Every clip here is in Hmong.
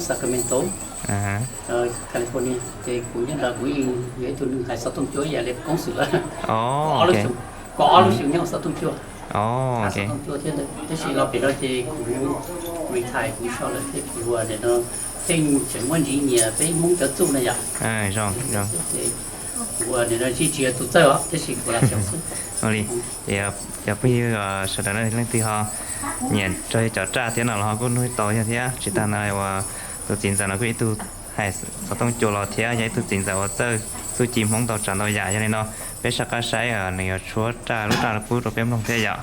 Sacramento, California, ces kuv nyob ntawd kuv yeej yog ib tug neeg hais xov tooj cua ib yam li koob xwm lawm. Kaum ob lub xyoo, kaum ob lub xyoo nyob hauv xov tooj cua, hais xov tooj cua thiab ntawd. Tab sis los pem no ces kuv retire kuv so lawm thiab kuv ua nim no pheej tseem muab ntsis nyiam peb Hmoob cov txuj na yom. Kuv ua nim no tsis yog tus txawj os tab sis kuv lam xyaum xwb. Ces cov phooj ywg sawv daws leej twg ho nyiam rau cov raj thiab no los ho kuj nug tau yog thiab. Tsis tas ntawd uas tus txiv ntxawm no kuj ib tug hais xov tooj cua los thiab yog ib tug txiv ntxawm uas txawj txuj ci Hmoob ntau tsav ntau yam. Yog li no peb saj qab saib nws yuav tshuab raj lub raj pub rau peb mloog thiab yom.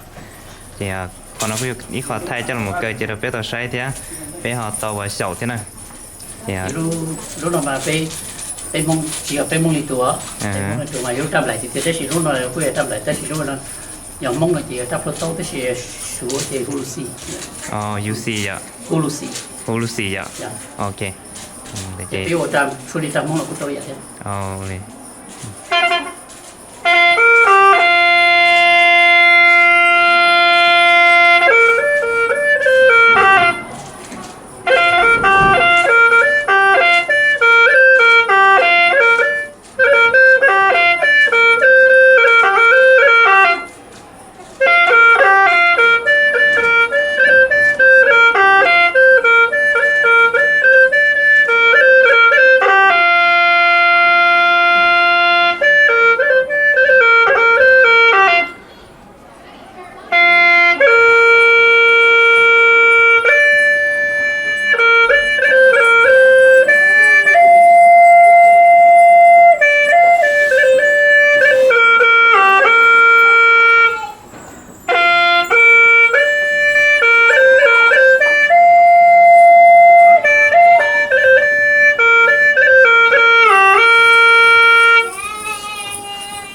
Ces qhov no kuj yog ib qho thaij coj los kaw cia rau peb tau saib thiab peb ho tau ua xyaum thiab na. Lub no mas peb Hmoob tsis yog peb Hmoob li tus, peb Hmoob li tus mas yog lub raj nplaim tiag tiag tab sis lub no kuj yog raj nplaim tab sis lub no yog Hmoob no ces yog raj plhuav taub tab sis Suav ces hu luxi. Hu luxi yom. Hu luxi yom. Ok. Peb ua raj tshuab li raj Hmoob los kuj tau yam thiab.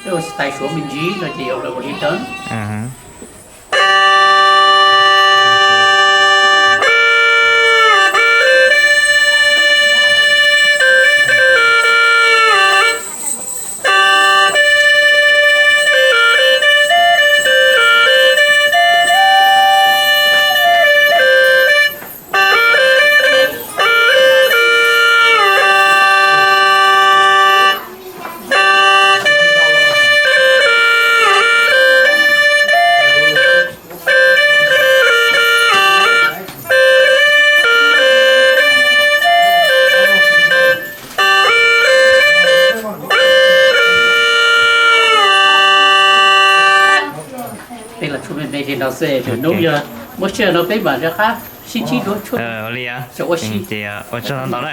Peb ua style Suav me ntsis no ces yuav ua li ntawd. Peb los tshuab me me li no xwb, hnub yog muaj sij hawm no peb mam rov qab sib ntsib dua tshuab. Ua li, ces ua tsaug ntau na.